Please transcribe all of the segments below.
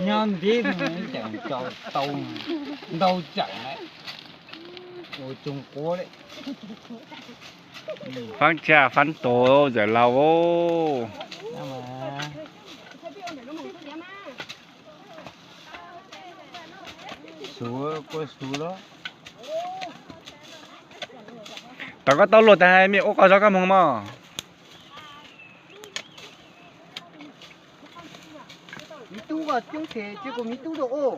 Nyob ntiv no tseem tau ntau tseem lawm, ua tsoog quav li. Faab tshaj faab tod yawm laus. Suav, kua suav los. Tom koj tau luaj tag mej ua qos zov koj moog mog. Miv tub koj coob ces cia kuv miv tub rau ua.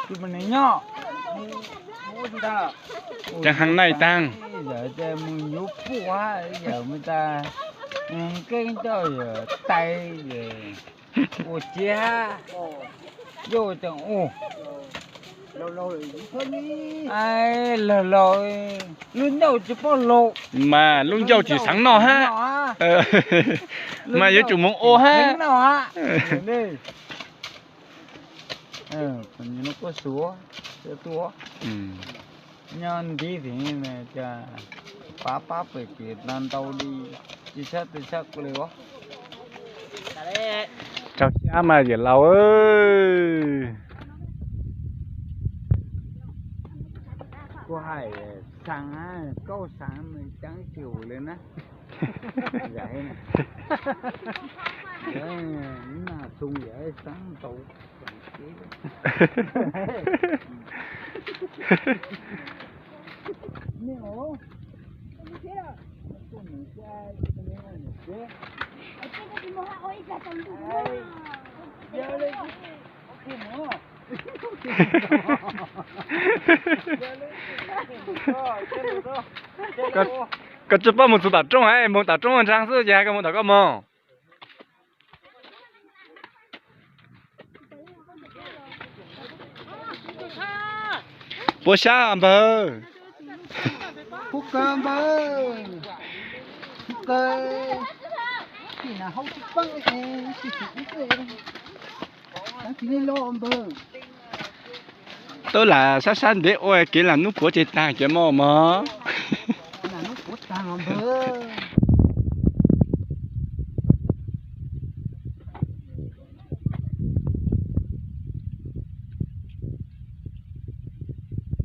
Tus mas nws nyob. Tseem heev nai taag. Yawm mus yuav puj hab yawm mus tas keeb coj yawm tais ua ciav hab. Yauj tseem ua. Lawg laug lub ncauj tsis paub laug mas lub ncauj tsis xaav noj hab. Mas yuav tsum moog ua hab. Nyob ntiv thiab, pav pab pem kev ntau ntau li, tsis tshab tsis tshab li os. Raug xyab mas yawm laus. Kuv hais xaav, koj xaav mas caab tsis hum li na. Nas txoo yawm xaav ntau. Koj tsi paub moog txug tom roob, moog tom roob nraag xwb ces has koj moog tom koj moog. Puab sab npawg. Puab kawg npawg. Puab kawg. Tim na hau tsis paab, tsis li los npawg. Tub lam sab sab ntev ua kev lam nub puav tseem taag kev mog mog. Lam nub puav taag os npawg.